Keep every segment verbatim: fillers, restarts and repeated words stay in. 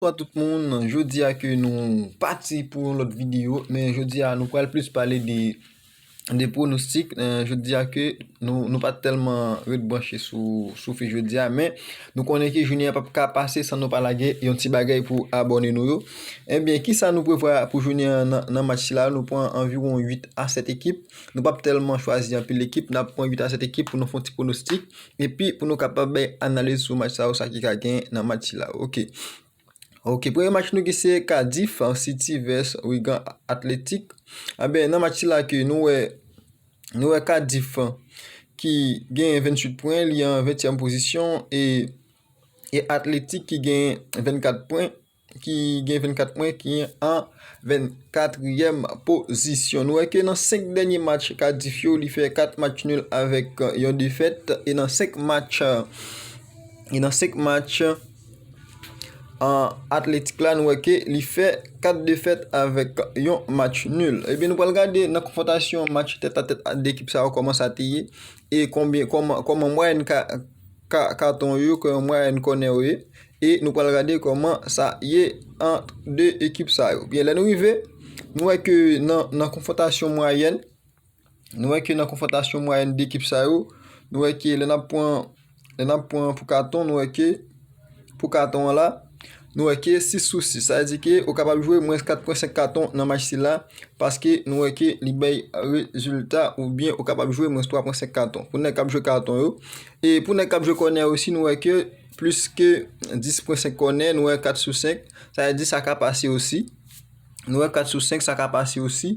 Bonswa tout moun, jodi a ke nou pati pou yon lòt videyo, men jodi a nou pral plis pale de, de pwonostik. Eh, jodi a ke nou, nou pa tèlman ret branche sou, sou fi jodi a, men nou konnen ke jounen an p ap ka pase san nou pa lage yon ti bagay pou abòne nou yo. Ebyen, kisa nou prevwa pou jounen an nan, nan match sila? Nou pran anviwon uit a sèt ekip. Nou p ap tèlman chwazi anpil ekip, n ap pran uit a sèt ekip pou nou fè yon ti pwonostik. Epi pou nou kapab bay analiz sou match sa yo, sa ki ka gen nan match sila. Ok. Ok, premye match nou ki se Cardiff City vs Wigan Athletic. Anben, nan match sila ke nou wè, nou wè Cardiff ki gen venntuit pwen, li an ventyèm pozisyon, e, e Athletic ki gen vennkat pwen, ki gen vennkat pwen, ki an vennkatriyèm pozisyon. Nou wè ke nan senk dènye match Cardiff yo, li fè kat match nul avèk, euh, yon defèt, e nan senk match, euh, e nan senk match, an Athletic la, nou wè ke li fè kat defèt avèk yon match nul. Ebyen, nou pral gade nan konfwontasyon match tèt a tèt de ekip sa yo kòman sa te ye, e konbyen, kòman, kòman mwayèn ka, ka, katon yo, kòman mwayèn kònè yo ye, e nou pral gade kòman sa ye ant de ekip sa yo. Byen, lè nou rive, nou wè ke nan, nan konfwontasyon mwayèn, nou wè ke nan konfwontasyon mwayèn de ekip sa yo, nou wè ke lè n ap pran, lè n ap pran pou katon, nou wè ke pou katon an la, nou wè ke sis sou sis. Sa vle di ke ou kapab jwe mwens kat pwen senk katon nan match sila, paske nou wè ke li bay rezilta, oubyen ou kapab jwe mwens twa pwen senk katon. Pou nèg k ap jwe katon yo, e pou nèg k ap jwe kònè osi, nou wè ke plis ke dis pwen senk kònè, nou wè kat sou senk. Sa vle di sa ka pase osi. Nou wè kat sou senk, sa ka pase osi.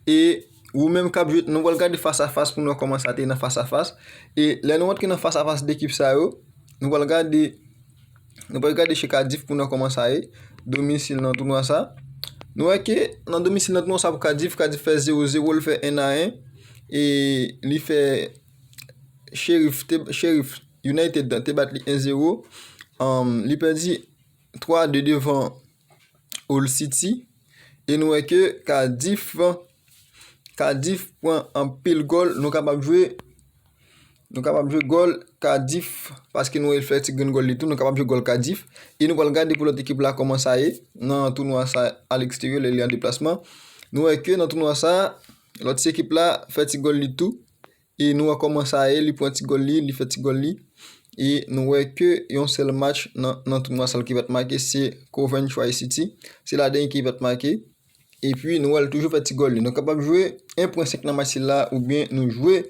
E ou menm k ap jwe, nou pral gade fas a fas pou nou wè kòman sa te ye nan fas a fas. E lè nou antre nan fas a fas de ekip sa yo, nou pral gade, nou pral gade chez Cardiff pou nou wè kòman sa ye, domisil nan tounwa sa. Nou wè ke nan domisil nan tounwa sa pou Cardiff, Cardiff fè zewo zewo, li fè en a en, e li fè Sheriff te, Sheriff United te bat li en zewo. Um, li pèdi twa de devan Hull City. E nou wè ke Cardiff, Cardiff pran anpil gòl. Nou kapab jwe, nou kapab jwe gòl Cardiff, paske nou wè l fè ti grenn gòl li tou. Nou kapab jwe gòl Cardiff. E nou pral gade pou lòt ekip la kòman sa ye nan tounwa sa aleksteryè, lè li an deplasman. Nou wè ke nan tounwa sa, lòt ti ekip la fè ti gòl li tou. E nou wè kòman sa ye, li pran ti gòl li, li fè ti gòl li. E nou wè ke yon sèl match nan, nan tounwa sa l ki pa t make, se Coventry City. Se ladan ki pa t make. Epi nou wè l toujou fè ti gòl li. Nou kapab jwe en pwen senk nan match sila, oubyen nou jwe,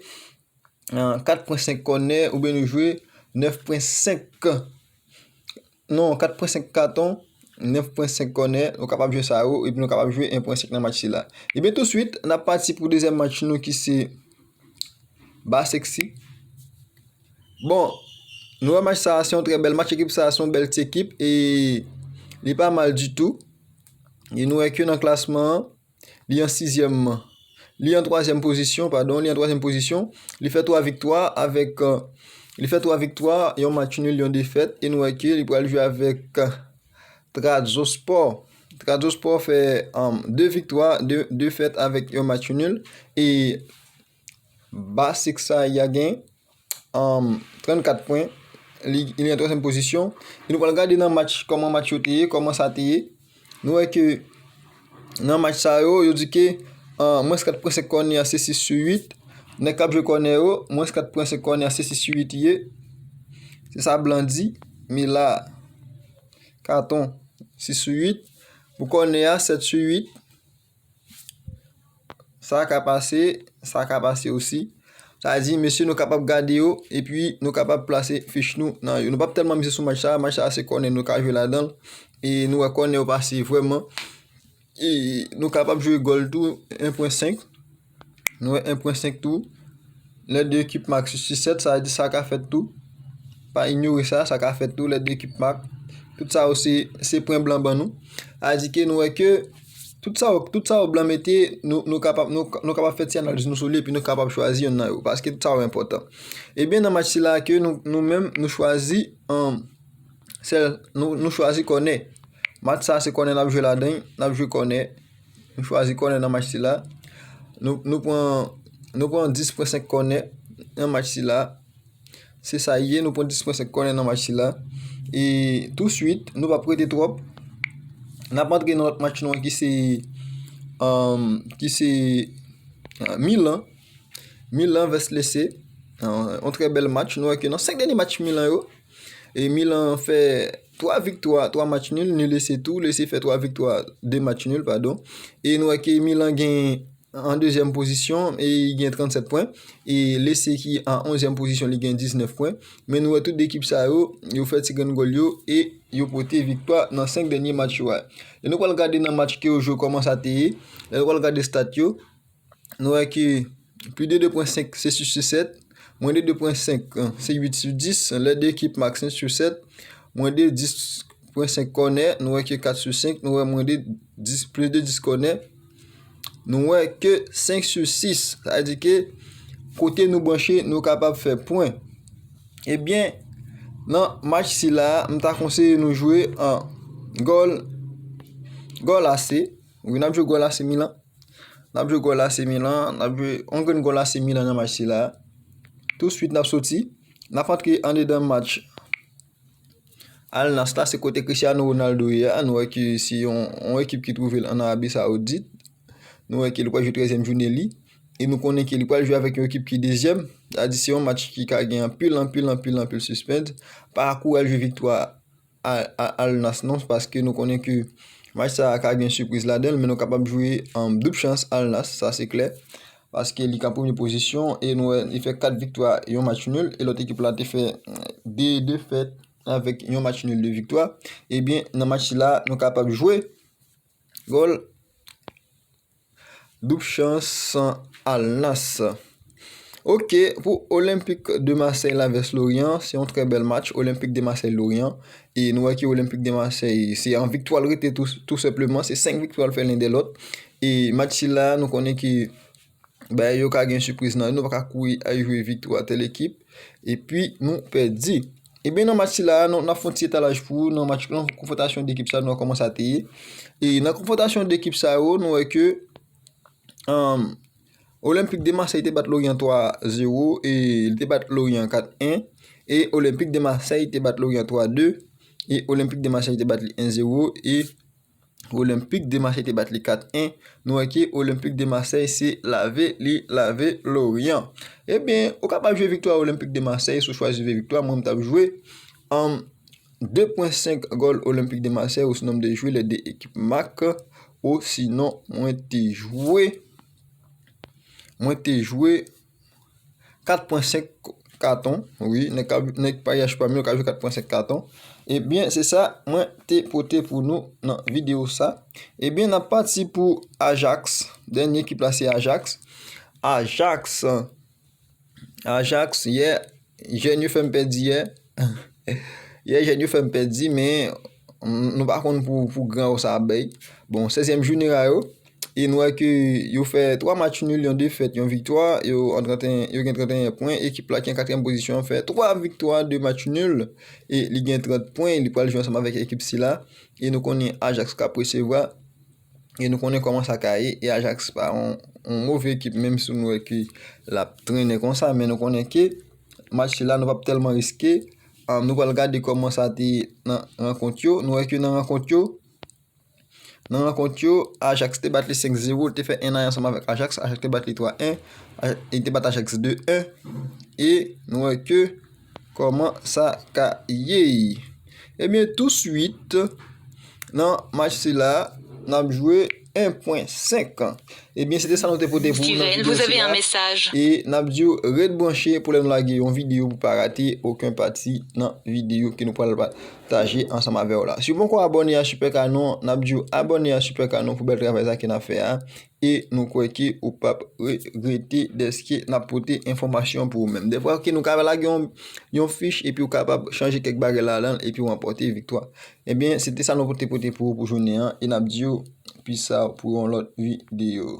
ah, kat pwen senk kònè, oubyen nou jwe nèf pwen senk, non, kat pwen senk katon, nèf pwen senk kònè, nou kapab jwe sa yo, epi nou kapab jwe en pwen senk nan match sila. Ebyen, touswit, n ap pati pou dezyèm match nou ki se Ba Sexy. Bon, nou wè match sa a, se yon trè bèl match. Ekip sa a, se yon bèl ti ekip, e li pa mal ditou. E nou wè ke nan klasman an, li an sizyèm, li an twazyèm pozisyon, padon, li an twazyèm pozisyon. Li fè twa viktwa avèk, euh, li fè twa viktwa, yon match nul, yon defèt. E nou wè ke li pral jwe avèk, euh, Trabzonspor. Trabzonspor fè, um, de viktwa, de defèt avèk yon match nul. E Ba Sexy a gen, um, trannkat pwen. Li, li an twazyèm pozisyon. E nou pral gade nan match, kòman match yo te ye, kòman sa te ye. Nou wè ke nan match sa yo, yo di ke, um, mwens kat pwen senk kònè a se sis sou uit. Nèg k ap jwe kònè yo, mwens kat pwen senk kònè a se sis sou uit ye. Se sa blan di. Men la, katon, sis sou uit. Pou kònè a, sèt sou uit. Sa ka pase, sa ka pase osi. Sa vle di, mesye, nou kapab gade yo, epi nou kapab plase fich nou nan yo. Nou p ap tèlman mize sou match sa, match sa se kònè nou ka jwe ladan l. E nou wè kònè yo pase vrèman. E nou kapab jwe gòl tou, en pwen senk. Nou wè en pwen senk tou. Lè de ekip make sis sou sèt, sa vle di sa ka fèt tou. Pa inyore sa, sa ka fèt tou, lè de ekip make. Tout sa yo se, se pwen blan ban nou. Sa vle di ke nou wè ke tout sa yo, tout sa yo blan mete, nou, nou kapab, nou, nou kapab fè ti analiz nou sou li, epi nou kapab chwazi yonn nan yo, paske tout sa yo enpòtan. Ebyen, nan match sila ke nou, nou menm, nou chwazi, um, sèl, nou, nou chwazi kònè. Match sa, se kònè n ap jwe ladan, n ap jwe kònè. Nou chwazi kònè nan match sila. Nou, nou pran, nou pran dis pwen senk kònè nan match sila. Se sa ye, nou pran dis pwen senk kònè nan match sila. E touswit, nou p ap rete twòp. N ap antre nan lòt match nou an ki se, um, ki se, uh, Milan. Milan vs Lecce. Uh, yon trè bèl match. Nou wè ke nan senk dènye match Milan yo, e Milan fè twa viktwa, twa match nil, ni Lecce tou. Lecce fè twa viktwa, de match nil, padon. E nou wè ke Milan gen an dezyèm pozisyon e li gen trannsèt pwen. E Lecce ki an onzyèm pozisyon, li gen diznèf pwen. Men nou wè tout de ekip sa yo, yo fè ti grenn gòl yo e yo pote viktwa nan senk dènye match yo a. Lè nou pral gade nan match ke yo jwe kòman sa te ye, lè nou pral gade stat yo, nou wè ke plis de de pwen senk se sis sou sèt, mwens de de pwen senk se uit sou dis, lè de ekip mak senk sou sèt, mwens de dis pwen senk kònè, nou wè ke kat sou senk, nou wè mwens de dis, plis de dis kònè, nou wè ke senk sou sis. Sa vle di ke kote nou branche, nou kapab fè pwen. Ebyen, nan match sila, m ta konseye nou jwe an gòl, gòl A C. Wi, n ap jwe gòl A C Milan. N ap jwe gòl A C Milan, n ap jwe yon grenn gòl A C Milan nan match sila. Touswit, n ap soti, n ap antre andedan match Al Nassr la, se kote Cristiano Ronaldo ye a. Nou wè ke se yon, yon ekip ki twouve l ann Arabi Sawoudit. Nou wè ke li pral jwe trèzyèm jounen li. E nou konnen ke li pral jwe avèk yon ekip ki dezyèm. Sa di se yon match ki ka gen anpil, anpil, anpil, anpil sispens. Pa kouri al jwe viktwa a, a Al Nassr non, paske nou konnen ke match sa a ka gen sipriz ladan l, men nou kapab jwe, um, doub chans Al Nassr, sa se klè. Paske li ka premye pozisyon e nou wè li fè kat viktwa, yon match nil, e lòt ekip la te fè, mm, de defèt avèk yon match nil, de viktwa. Ebyen, nan match sila, nou kapab jwe gòl doub chans Al Nassr. Ok, pou Olympique de Marseille la vs Lorient, se yon trè bèl match, Olympique de Marseille Lorient. E nou wè ke Olympique de Marseille, se an viktwa l rete tou, tou senpleman, se senk viktwa l fè len dè lòt. E match sila, nou konnen ke bagay yo ka gen sipriz nan yo, nou pa ka kouri al jwe viktwa tèl ekip, epi nou pèdi. Ebyen, nan match sila, nou, n ap fè yon ti etalaj pou ou, nan match, nan konfwontasyon de ekip sa, nou wè kòman sa te ye. E nan konfwontasyon de ekip sa yo, nou wè ke, um, Olympique de Marseille te bat Lorient twa zewo, e li te bat Lorient kat en, e Olympique de Marseille te bat Lorient twa de, e Olympique de Marseille te bat li en zewo, e Olympique de Marseille te bat li kat en. Nou wè ke Olympique de Marseille se lave li lave Lorient. Ebyen, ou kapab jwe viktwa Olympique de Marseille, si w chwazi jwe viktwa, mwen m t ap jwe, um, de pwen senk gòl Olympique de Marseille, ou sinon m te jwe lè de ekip mak, ou sinon mwen te jwe, mwen te jwe kat pwen senk katon, wi, nèg ka, nèg pariyaj pa m yo ka jwe kat pwen senk katon. Ebyen, se sa mwen te pote pou nou nan videyo sa. Ebyen, n ap pati pou Ajax. Dènye ekip la se Ajax. Ajax, Ajax, yè, jèn yo fè m pèdi yè. Yè, jèn yo fè m pèdi, men, mm, nou pa konn pou, pou gran yo sa ap bay. Bon, sèzyèm jounen a yo, e nou wè ke yo fè twa match nil, yon defèt, yon viktwa, yo an trannteyen, yo gen trannteyen pwen. Ekip la ki an katriyèm pozisyon an fè twa viktwa, de match nil, e li gen trant pwen, li pral jwe ansanm avèk ekip sila. E nou konnen Ajax k ap resevwa, e nou konnen kòman sa ka ye, e Ajax pa yon, yon move ekip, menm si nou wè ke l ap trennen konsa, men nou konnen ke match sila, nou p ap tèlman riske. Ah, nou pral gade kòman sa te ye nan rankont yo. Nou wè ke nan rankont yo, nan rankont yo, Ajax te bat li senk zewo, li te fè en a en ansanm avèk Ajax. Ajax te bat li twa en, Aj-, li te bat Ajax de en. E nou wè ke kòman sa ka ye. Ebyen, touswit, nan match sila, n ap jwe en pwen senk. Ebyen, se te sa nou te pote pou ou nan videyo sila. E n ap di w ret branche pou lè nou lage yon videyo pou pa rate okenn pati nan videyo ke nou pral pataje ansanm avè w la. Si w poko abòne a Super Canon, n ap di w abòne a Super Canon pou bèl travay sa ke n ap fè a. E nou kwè ke ou p ap regrete dèske n ap pote enfòmasyon pou ou menm. Dèfwa ke nou ka lage yon, yon fich epi ou kapab chanje kèk bagay ladan l epi w ranpòte viktwa. Ebyen, se te sa nou te pote pou ou pou jounen an, e n ap di w peace out pou yon lòt videyo.